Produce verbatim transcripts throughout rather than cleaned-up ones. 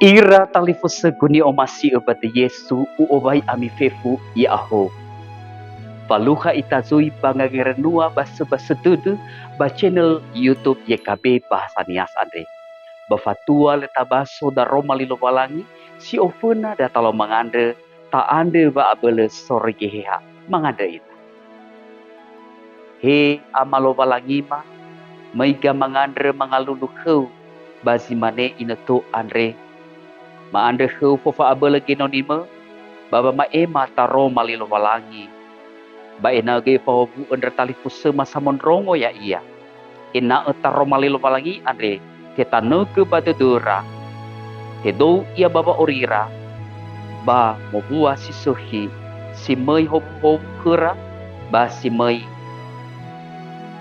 Ira talifusögu ni'omasi'ö ba döi Yesu, u'owai ami fefu ya'ahowu. Falukha itazui ba ngangerenua basöbasö dödö ba channel YouTube Y K B Bahasa Nias andre. Ba fatua lö tabaso daroma li Lowalangi, si oföna da talau mangandrö, ta'andrö wa'abölö soroi Geheha, mangandrö ita. He Ama Lowalangima, möiga mangandrö mangalulu khöu ba zi mane inötö andre. Ma'andrö khöu fofa'abölö genonimö, ba wama'ema taroma li Lowalangi. Ba ena'ö göi fahowu'ö ndra talifusöma samondrongo ya'ia. Ena'ö taroma li Lowalangi andre tetanögö ba dödöra. Tedou ia ba wa'aurira, ba mowua si sökhi, si möi howuhowu khöra, ba si möi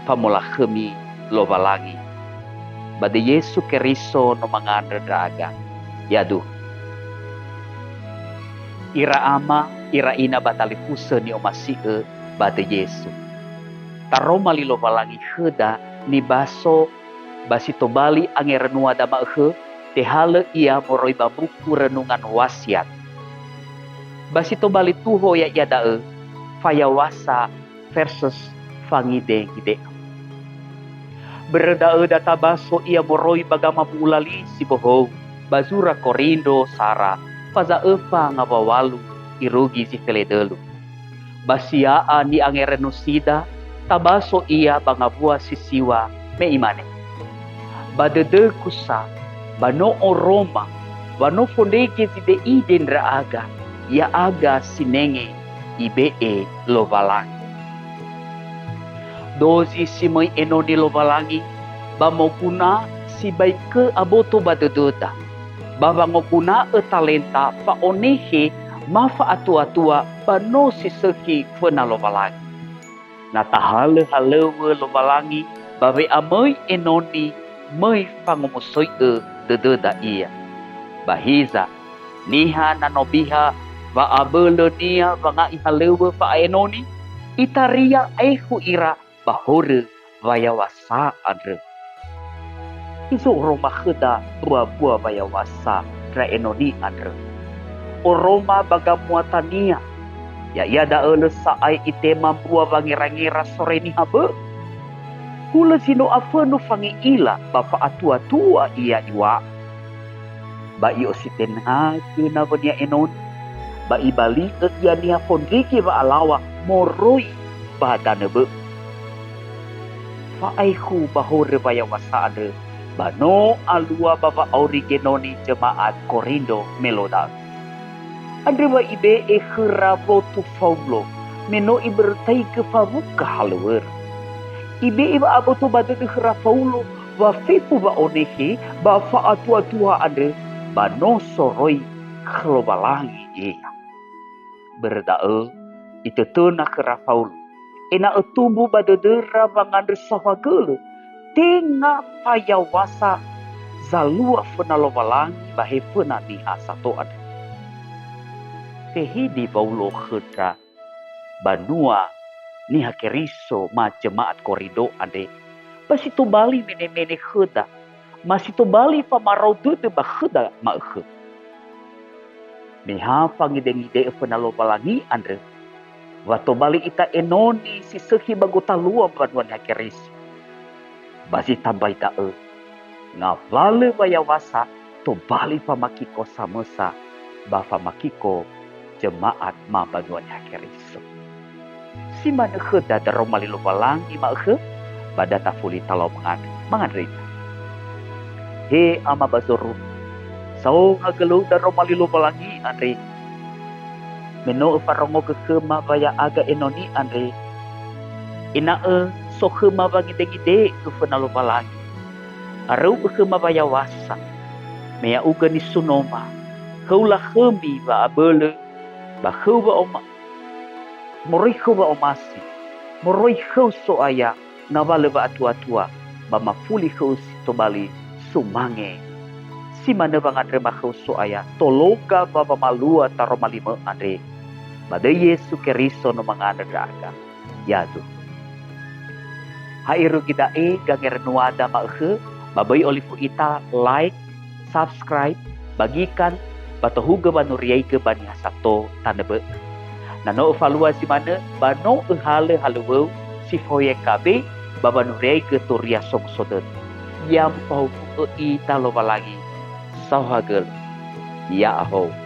famolakhömi Lowalangi. Ba döi Yesu Keriso no mangandrö ndra'aga. Yaduhu. Ira ama, ira ina ba talifusö ni'omasi'ö ba döi Yesu. Taroma li Lowalangi khöda nibaso ba si tobali angerenua da ma'ökhö, tehalö ia moroi ba mbuku Renungan Wasiat. Ba si tobali tuho ya'ia da'ö, fayawasa versus fangide-ngide. Börö da'ö da tabaso ia moroi ba gamabu'ula li si bohou ba zura Korindo sara, faza öfa ngawua walu irugi zi feledölu. Ba sia'a ni'angerenusida, tabaso ia ba ngawua si siwa me imane, "Ba dödögu sa, ba no oroma, wa no fondrege zide'ide ndra'aga, ya'aga sinenge ibe'e Lowalangi." Dozi si möi enoni Lowalangi, ba moguna sibai kö aboto ba dödöda, ba wangoguna'ö talenta fa'onehe ma fa'atuatua ba no si sökhi föna Lowalangi. Na tahalöhalöŵö Lowalangi ba we'amöi enoni, möi fangomusoi'ö dödöda ia. Ba hiza, niha na no biha wa'abölönia wanga'i halöŵö fa'aenoni, itaria aekhu ira ba horö wayaw̃asa andrö. Hizo oroma khöda mbua-mbua wayaw̃asa ndra enoni andrö. Oroma ba gamuatania, ya'ia da'ö lö sa'ae itema mbua wangera-ngera soroi niha bö'ö. Hulö zi no afönu fange'ila ba fa'atuatua ia iŵa'ö. Ba i'ositenagö nawönia enoni, ba ibali'ö ia niha fondrege wa'alaŵa moroi ba danö bö'ö. Fa'aekhu ba horö wayaw̃asa andrö, ba no alua ba wa'auri genoni jema'at Korindo me lo da'ö. Andrö wa ibe'e khöra wotu Faulo, me no ibörötaigö fawuka halöŵöra. Ibe'e wa'aboto ba dödö khöra Faulo wa fefu wa'onehe ba fa'atuatua andrö, ba no soroi khö Lowalangi ia. Börö da'ö, itötöna khöra Faulo, ena'ö tumbu ba dödöra wangandrö saohagölö, tenga fayaw̃asa zalua föna Lowalangi ba he föna niha sato andrö. Tehede Faulo khö ndra banua Niha Keriso ma jema'at Korindo andre, ba si tobali mene-mene khöda, ma si tobali famarao dödö ba khöda ma'ökhö. Me ha fangidengide'ö föna Lowalangi andrö, wa tobali ita enoni si sökhi ba gotalua mbanua Niha Keriso. Ba zi tambai da'ö, ngawalö wayaw̃asa tobali famakiko samösa ba famakiko jema'at ma mbanua Niha Keriso. Si manö khöda daroma li Lowalangi ma'ökhö, ba da tafuli talau mangandrö, mangandrö ita. He Ama ba zorugo, saohagölöu daroma li Lowalangi andre, me no öfarongogö khöma wa ya'aga enoni andre, ena'ö so khöma wangidengide'ö föna Lowalangi. Aröu'ö khöma wayaw̃asa, me ya'ugö nisunoma, khöu lakhömi wa'abölö, ba khöu wa'oma-, moroi khöu wa'omasi, moroi khöu So'aya, ngawalö wa'atuatua, ba mafuli khöu si tobali sumange. Si manö wangandröma khöu So'aya, tologa ba wamalua taroma limö andre. Ba döi Yesu Keriso no mangandrö ndra'aga. Yaduhu. Ha irugi da'e gangerenuada ma'ökhö, ba böi olifu ita like, subscribe, bagikan, ba tohugö wanuriaigö ba niha sato tanö bö'ö. Na no öfalua zi manö, ba no öhalö halöŵöu si fao Y K B ba wanuriaigö Turia Somuso Dödö. Ya mufahuhu'ö ita Lowalangi saohagölö. Ya'ahowu.